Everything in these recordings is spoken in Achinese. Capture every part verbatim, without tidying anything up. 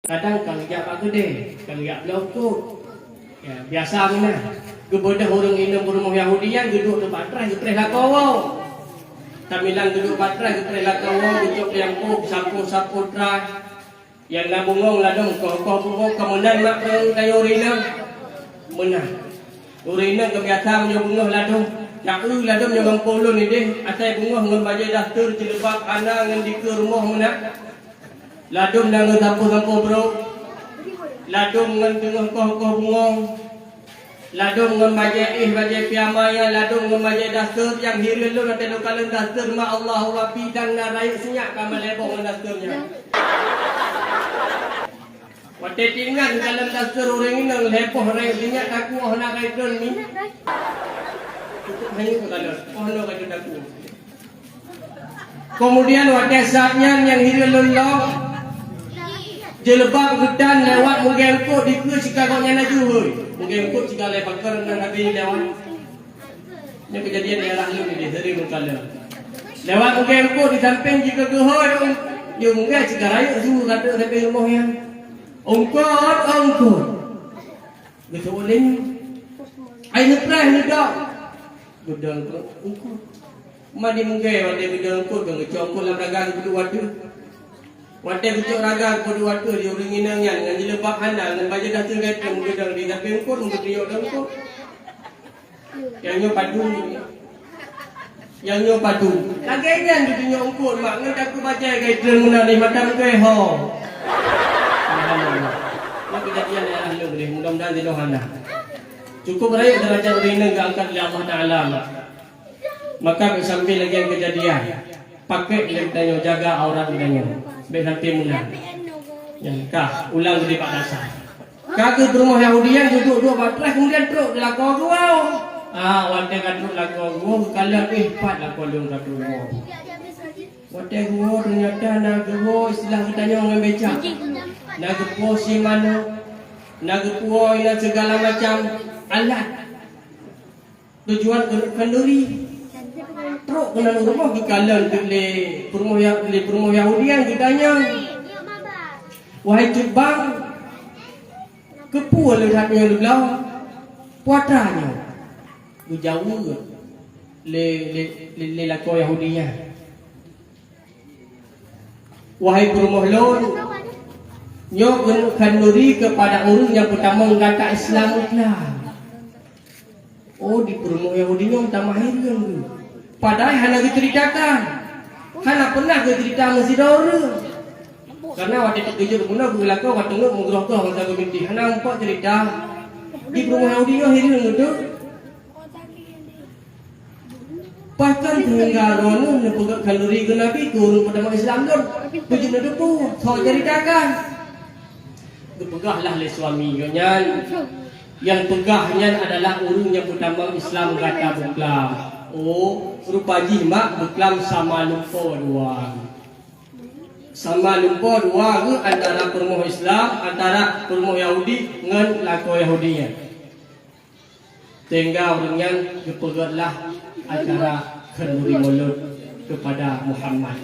Kadang ka geujak bak keudè, ka geujak bloe eungkôt. Ya, biasa meunan. Geubeudôh ureuëng inong peurumoh Yahudi nyan geuduek teuk bak traih, geupreh lakoe woe. Tamilang geuduek bak traih, geupreh lakoe woe, geucok lam po, sapo-sapo traih. Nyang na bungöng ladôm, koh-koh bungöng, ka meunan mak ureuëng tanyoe ureuëng inong. Meunan. Ureuëng inong ka biasa meunyoe beungoh ladôm. Nyan eu ladôm nyoe gampông lôn idéh, asai beungoh ngon bajèe daster, jilbab hana, ngon dikeue rumoh meunan. Ladôm na ngon sampôh-sampôh brôk. Ladôm ngon teungoh koh-koh bungöng. Ladôm ngon bajèe éh, bajèe piyama nyan, ladôm ngon bajèe daster nyang hireuen lôn watèe lôn kalon daster mak Allahu Rabbi dan na rayeuk sinyak ka malèe boh ngon daster nyan. Watèe tinggai kalon daster ureuëng inong lhèe boh rayeuk sinyak, taku oh na rayeuk droeneuh mi. Cukup hanyut kalon, oh no ka taku. Keumudian watèe saát nyan nyang hireuen lôn lom, jilbab geutan lewat meugèe eungkôt dikeue sika gobnyan laju hôi. Meugèe eungkôt sika lé pakon nan habéh lewat. Nyoe keujadian daerah lôn di Seri Bengkala. Lewat meugèe eungkôt di sampéng jih keu geuhôi, di meugèe sika rayeuk su ka trôk sampéng rumoh nyan. Eungkôt, eungkôt. Geuseuôt lé nyoe. Ai neupreh neudok. Geudong eungkôt. Ma di meugèe watèe geudong eungkôt, geucok eungkôt lam raga geupeuduek u ateueh. Watèe geucok raga geupeuduek u ateueh, di ureuëng inong nyan ngon jilbab hana, ngon bajèe daster gèt nyan meugeudong di sampéng eungkôt, meugeudong eungkôt. Nyang nyoe padum. Nyang nyoe padum. Lagèe nyan geutunyok eungkôt mak ngon taku bajèe gèt nyan meunan di mata meugèe ho. Subhanallah. Nyoe keujadian daerah lôn deh, mudah-mudahan di lôn hana. Cukup rayeuk derajat ureuëng inong geuangkat lé Allah Taala, mak. Maka bèk sampai lagèe keujadian. Pakèk lé geutanyoe, jaga aurat geutanyoe. Bèk sampai meunan. Nyan ka, ulang geudeh bak dasar. Ka geuh peurumoh Yahudi nyan geuduek-duek bak traih, keumudian trôk lakoe geuwoe. Ah, watèe ka trôk lakoe geuwoe, geukalon, "Eh, pat lakoe lôn ka trôk geuwoe." Watèe geuwoe, teunyata na geuwoe istilah geutanyoe ngon becak. Na geupuwoe sie manok, na geupuwoe inan sigala macam alat. Tujuan keu khanduri. Trôk keunan u rumoh geukalon teuk lé peurumoh Ya-, lé peurumoh Yahudi nyan geutanyong, "Wahai cut bang, keupeue leuhat nyoe lula? Peue atra nyoe?" Geujaweueb lé, lé, lé, lé lakoe Yahudi nyan, "Wahai peurumoh lôn, nyoe keuneuk khanduri keupada ureuëng nyang peutamong gata Islam meukeuslam." Oh, di peurumoh Yahudi nyoe tamah hireuen geuh. Padahai hana geuceuritakan. Hana peunah geuceurita ngon sidroe ureuëng. Karena watèe teukeujot bunoe geulakoe ka teungeut meugroh-groh masa geubinti. Hana muphom ceurita. Di peurumoh Yahudi nyoe hireuen geuh. Pakon sehingga droeneuh neupeugöt khanduri keu Nabi keu ureuëng peutamong Islam lôn? Beujeuet neuteupeue, soe ceuritakan? Geupeugahlah lé suami geuh nyan, nyang peugah nyan adalah ureuëng nyang peutamong Islam gata beuklam. Oh, rupa jih mak beuklam sama lumpoe dua. Sama lumpoe dua geuh antara peurumoh Islam, antara peurumoh Yahudi ngon lakoe Yahudi nyan. Sehingga ureuëng nyan geupeugötlah acara khanduri mulod keupada Muhammad.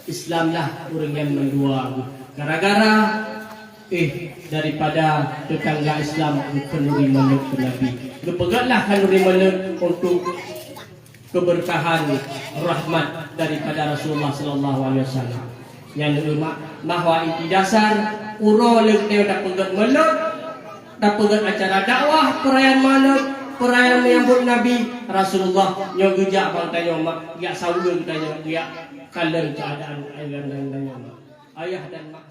Islamlah ureuëng nyan mandua. Gara-gara, eh, daripada teutangga Islam geukhanduri mulod keu Nabi. Geupeugötlah khanduri mulod untuk keberkahan rahmat daripada Rasulullah sallallahu alaihi wasallam. Nyan uleuma bahwa inti dasar uroe leueh nyoe tapeugöt mulod, tapeugöt acara dakwah, peurayaan mulod, peurayaan menyambut Nabi Rasulullah nyoe geujak bang tanyoe mak, geujak saweue tanyoe, geujak kalon keuadaan ayah dan tanyoe mak. Ayah dan mak